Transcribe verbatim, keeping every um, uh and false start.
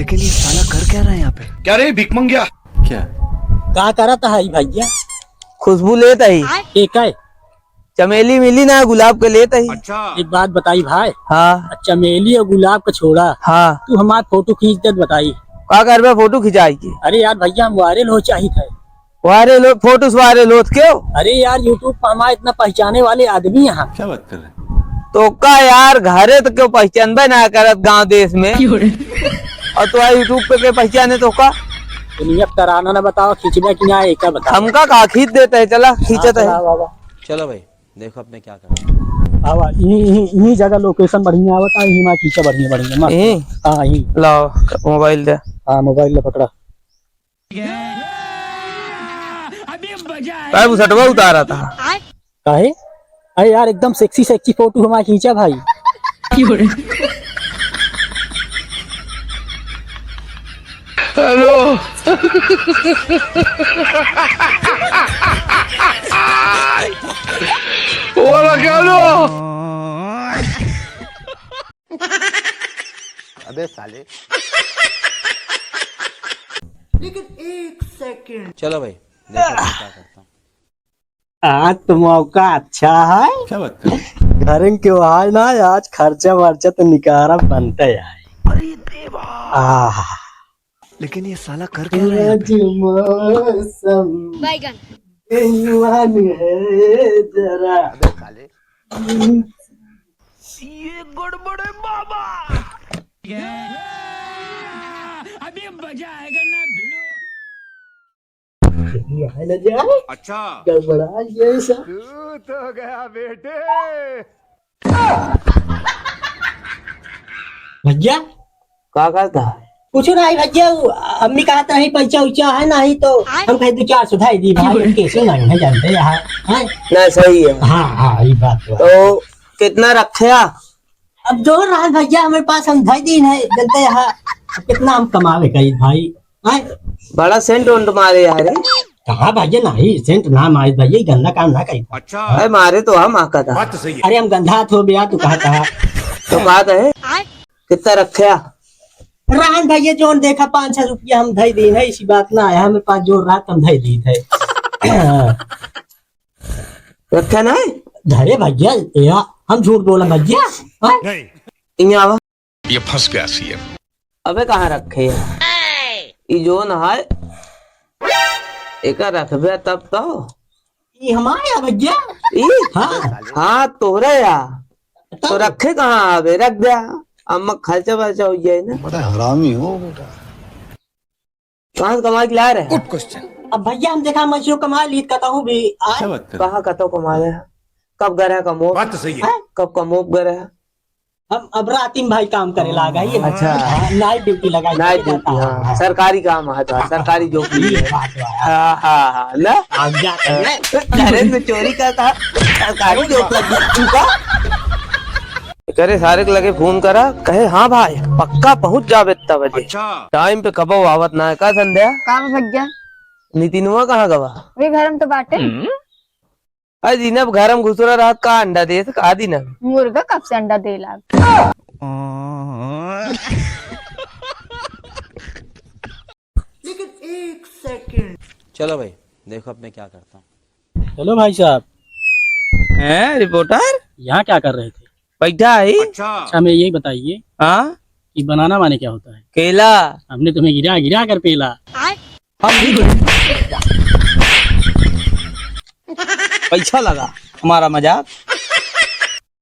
के लिए साला कर क्या रहा है यहाँ पे? क्या रे भिकमंगिया? क्या? का करत है भैया? खुशबू लेत है। के का? चमेली मिली ना, गुलाब के लेत है। अच्छा। एक बात बताई भाई। हाँ। चमेली और गुलाब का छोड़ा। हाँ। तू हमार फोटो खींच देत बताई। का करबे फोटो खिंचाई के? अरे यार भैया, हम वायरल हो चाहित है। वायरल हो, फोटो से वायरल होत क्यों? अरे यार, YouTube पर हमारे इतना पहचाने वाले आदमी हैं। क्या बात कर रहे हैं? तो का यार, घरे तो क्यों पहचानबे ना करत गांव देश में। क्यों रे? और तो YouTube पे के पहचाने तो का? दुनिया तराना ना बताओ, खींचबे कि ना, एका बताओ। हमका का खींच देते हैं, चला, खींचत हाँ, है। चला बाबा। चलो भाई, देखो अब मैं क्या करता हूँ। आवा, इही, इही, इही जगह location बढ़िया आवता, इही मा खींचा बढ़िया, बढ़िया, मस्त। इही? हाँ, इही। लाओ, मोबाइल दे। हाँ, मोबाइल ले पकड़ा। अभी मजा आएगा। काहे बुसटवा उतारा था? काहे? अरे यार, एकदम sexy, sexy फोटो हमारा खींचा भाई। हेलो। वाला क्या लो? अबे साले। लेकिन एक सेकंड। चलो भाई, देखो मैं क्या करता हूँ। आज तो मौका अच्छा है। क्या बात कर? घर के बाहर ना, आज खर्चा वर्चा तो निकारा बनता है। अरे देवा। आह। लेकिन ये साला कर क्या रहा है यहाँ पे? आज मौसम बैगन। बेईमान है जरा। अबे साले। ये गड़बड़ है बाबा। अभी मजा आएगा ना भिड़ो। ये है ना जरा। अच्छा। गड़बड़ा ये सब। तू तो गया बेटे। भैया। का करता? कुछ नहीं भैया, वो अम्मी कहत रही पैसा उचा है नहीं तो हम कहे दो चार सौ धाई दी भाई, कैसे नहीं है जानते यहाँ, हैं? ना, सही है। हाँ, हाँ, ये बात तो है। तो कितना रखे आ? अब जो रहा भैया हमारे पास हम धाई दीन है, जानते यहाँ अब कितना हम कमावे करी भाई, हैं? बड़ा सेंट वेंट मारे यार। कहाँ भैया, नहीं, सेंट ना मारे भैया, ये गंदा काम ना करी। अच्छा। अरे मारे तो हम आका था। बात तो सही है। अरे हम गंदा तो भैया, तू कहा था। तो कहा था है? कितना रखे आ? रहन भैया, जोन देखा पाँच छह रुपया हम धई दीन है, इसी बात ना आया, हमें पाँच जोर रात हम धई दीन है। रखे ना है? धरे भैया, या, हम झूठ बोला भैया? हाँ? नहीं। इहाँ आवा। ये फंस गया सीएम। अबे कहाँ रखे है? ई जोन है, एका रखबे तब तो। ई हमारे या भैया? ई? हाँ। हाँ, तोहरे या। तो तब? रखे कहाँ आवे? रख दे। अम्मा खर्चा बर्चा हो जाए ना। बड़ा हरामी हो बेटा। कहाँ से कमा के ला रहे हैं? गुड क्वेश्चन। अब भैया हम देखा मछियो कमा ली कतहु भी। आ? क्या बात कर रहे हैं? कहाँ कतहु कमा रहे हैं? कब गए रहे कमो? बात तो सही है। हैं? कब कमो गए रहे? हम अब राती में भाई काम करे लागा ही। अच्छा। हाँ, नाइट ड्यूटी लगाई नाइट के ड्यूटी, जाता है। हाँ। सरकारी काम है तो, सरकारी जॉब भी है। बात हुआ। हाँ, हाँ, हाँ, ना? आप जा कर ले। अरे, तो चोरी का था, सरकारी जॉब लग गई, तू का? करे सारे के लगे फोन करा, कहे, "हाँ भाई, पक्का पहुँच जाबे इतना बजे।" अच्छा। टाइम पे कबो आवत ना है, का संध्या? का भैया? नितिनवा कहाँ गवा? वे घर में तो बाटे। अरे दिनभ घर में घुसरा रहत, का अंडा देत, का दिनभ? मुर्गा कब से अंडा दे लाग? लेकिन एक सेकंड। चलो भाई, देखो अब मैं क्या करता हूँ। हेलो भाई साहब। हैं, रिपोर्टर? यहाँ क्या कर रहे थे? बैठा है। अच्छा। अच्छा, हमें यही बताइए हाँ? कि बनाना माने क्या होता है? केला। हमने तुम्हें गिरा गिरा कर पेला। हम भी पैसा लगा हमारा मजाक।